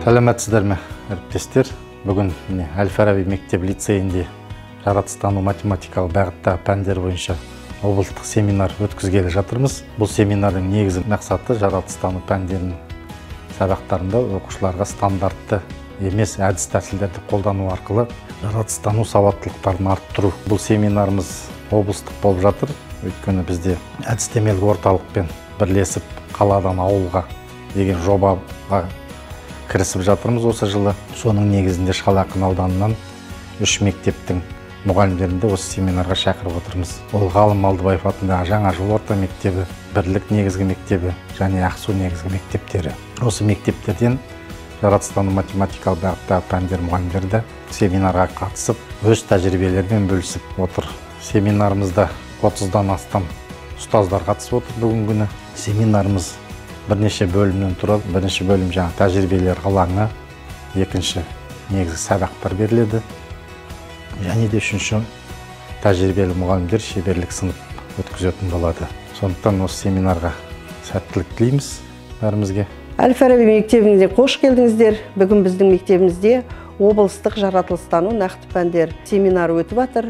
Сәлеметсіздер ме, әріптестер? Бүгін міне Әл-Фараби мектеп лицейінде жаратылыстану математикалық бағыттағы пәндер бойынша облыстық семинар өткізгелі жатырмыз. Бұл семинардың негізгі мақсаты жаратылыстану пәндерінің сабақтарында оқушыларға стандартты емес әдіс тәсілдерді қолдану арқылы жаратылыстану сауаттылықтарын арттыру. Бұл семинарымыз облыстық болып жатыр. Өйткені бізде әдістемелік орталықпен бірлесіп қаладан ауылға деген жобаға кірісіп жатырмыз осы жылы. Соның негізінде Шал ақын ауданынан 3 мектептің мұғалімдерін де осы семинарға шақырып отырмыз. Ол Ғалым Малдыбаев атындағы Жаңа жол орта мектебі, Бірлік негізгі мектебі және Ақсу негізгі мектептері. Осы мектептерден жаратылыстану математикалық бағыттағы пәндер мұғалімдері де семинарға қатысып, өз тәжірибелерімен бөлісіп отыр. Семинарымызда 30-дан астам ұстаздар қатысып отыр бүгінгі күні. Семинарымыз бірнеше бөлімнен тұрады. Бірінші бөлім жаңа тәжірибелер алаңы, екінші негізгі сабақтар беріледі. Және де үшінші тәжірибелі мұғалімдер шеберлік сынып өткізетін болады. Сондықтан осы семинарға сәттілік тілейміз бәрімізге. Әл-Фараби мектебіне қош келдіңіздер. Бүгін біздің мектебімізде облыстық жаратылыстану нақты пәндер семинары өтіп жатыр.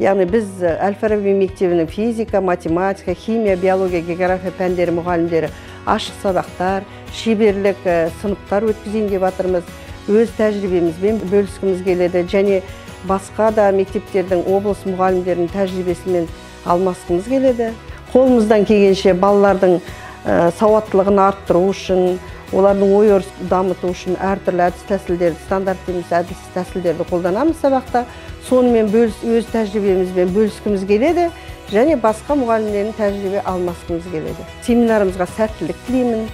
Яғни біз Әл-Фараби мектебінің физика, математика, химия, биология, география пәндері мұғалімдері ашық сабақтар, шеберлік сыныптар өткізейін деп жатырмыз. Өз тәжірибемізбен бөліскіміз келеді және басқа да мектептердің облыс мұғалімдерінің тәжірибесімен алмасқымыз келеді. Қолымыздан келгенше балалардың сауаттылығын арттыру үшін, олардың ой өрісін дамыту үшін әртүрлі әдіс тәсілдерді, стандартты емес әдіс тәсілдерді қолданамыз сабақта. Сонымен өз тәжірибемізбен бөліскіміз келеді және басқа мұғалімдердің тәжірибе алмасқымыз келеді. Семинарымызға сәттілік тілеймін.